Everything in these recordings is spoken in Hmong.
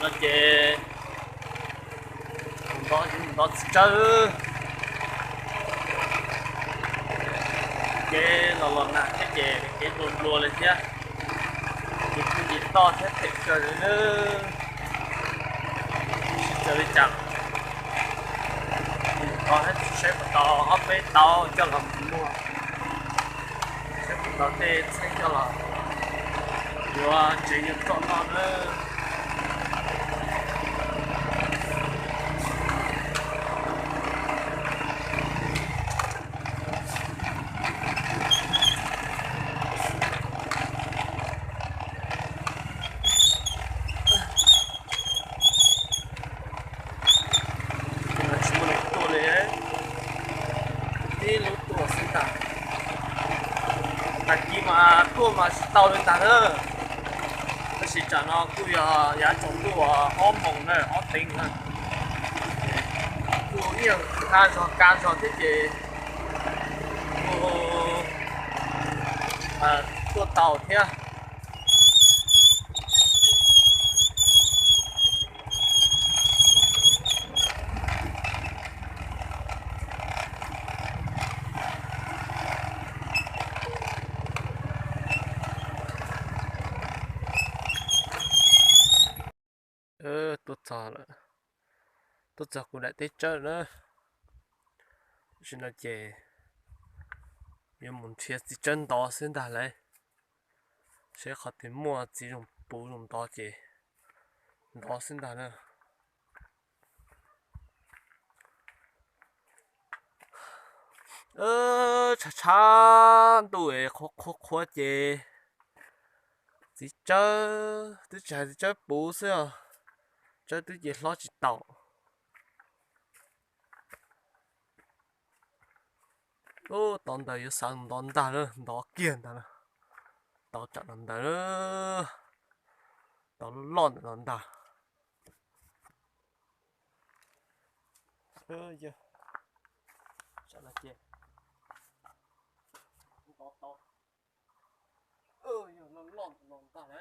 No ces ntov, ntov txiv tsawb. Kev los los nag thiab ces kev nplua nplua li thiab. Ces kuj yim toj thiab them kawg li na. Sib caw li cas, tod thiab saib puas tau ob peb tauv coj los mus muag, saib puas tau tej txheeb coj los yuav tsev yuav txoj noj na. Tsis muaj neeg tuaj li, tib lub tuaj xwb ntag. Tag kis mas tuaj mas tsis tau li ntag na. Tab sis tsam no kuj yog yav tsaus ntuj ob moos na, ob teev na. Kuj ib yam qha zog kav zog thiab ces kuj tuaj tau thiab. Tuaj txog lawm, tuaj txog kuv daim teb tsawb na. Tam sim no ces yuav mus nrhiav txiv tsawb ntov xwb ntag lauj. Seb qhov twg muaj txiv zoo puv zoo ntov ces ntov xwb ntag na. Tshav tshav ntuj es qhuav qhuav qhuav ces txiv tsawb twb tsis hais txiv tsawb puv xwb os, tsawb twb ces hlob tsis taus. Ub, tau ntawd yuav xav ntov ntag na, ntov kiag ntag na. Tau tsam no ntawd, tau loj loj ntawm no ntag. Tsam no ces ntov tau, yog loj loj ntawm no ntag lawm.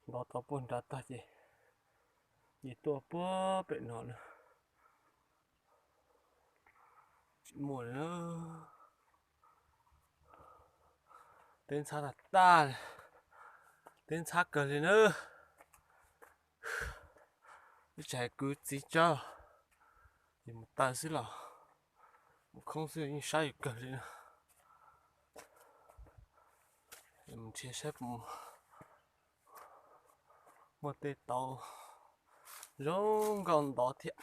Ntov tau puag nrad tag ces, ces tuaj puag pem no na. Tsis muaj li na. Teb ntxhab tag tag li, teb ntxhab kawg li na. Twb tsis hais kwv txiv tsawb, ces mus taw xwb los, mus khoob xwb yeej saib kawg li na. Mus nrhiav saib muaj tej tauv zoo nkauj ntov thiab.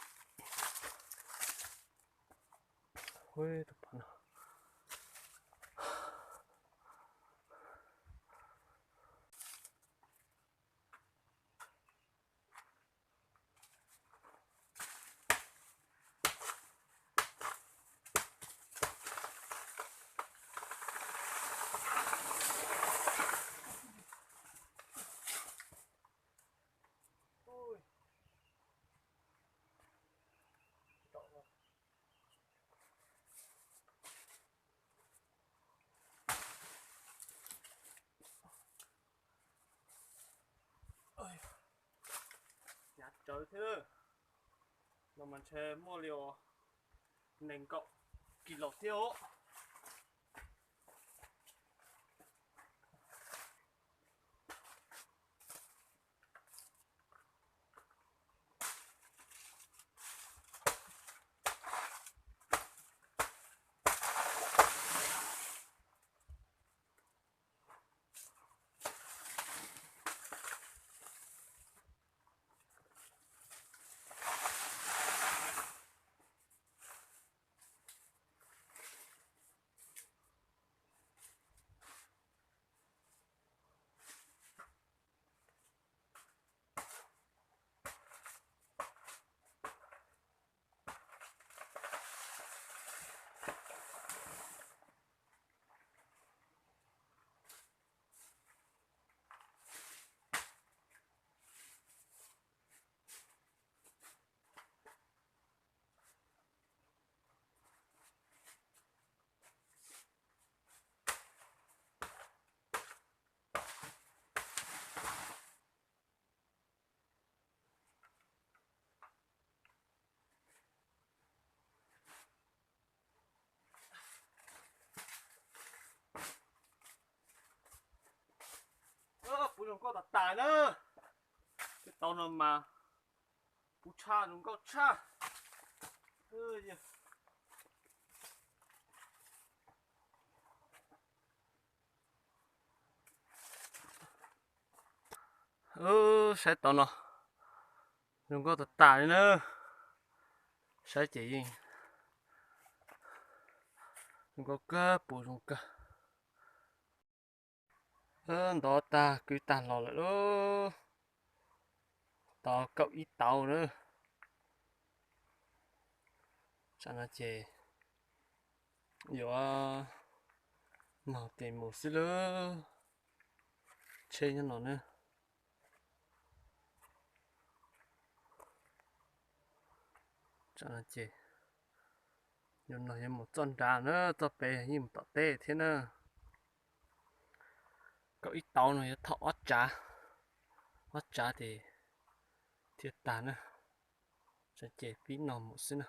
Hnyav rawv thiab, no mas ntshe muaj li nees nkaum kis los thiab os. Tas tas na, tau no mas puv tshaj, zoo nkauj tshaj. Saib tau no, zoo nkauj tas tas li na. Saib ces yeej zoo nkauj kawg, puv zoo kawg. Ntov tag kwv tag los lawm lauj. Tau kaum ib tauv na. Tsam no ces yuav nog tes mus xwb lauj. Tsheb nyob no na. Tsam no ces yuav nog yuav mus txoj nrad na, txoj pem yeej mus tom teb thiab na. Kaum ib tauv no yuav thom ob tsav, ob tsav ces thiaj tag na. Tsam ces pib no mus xwb na.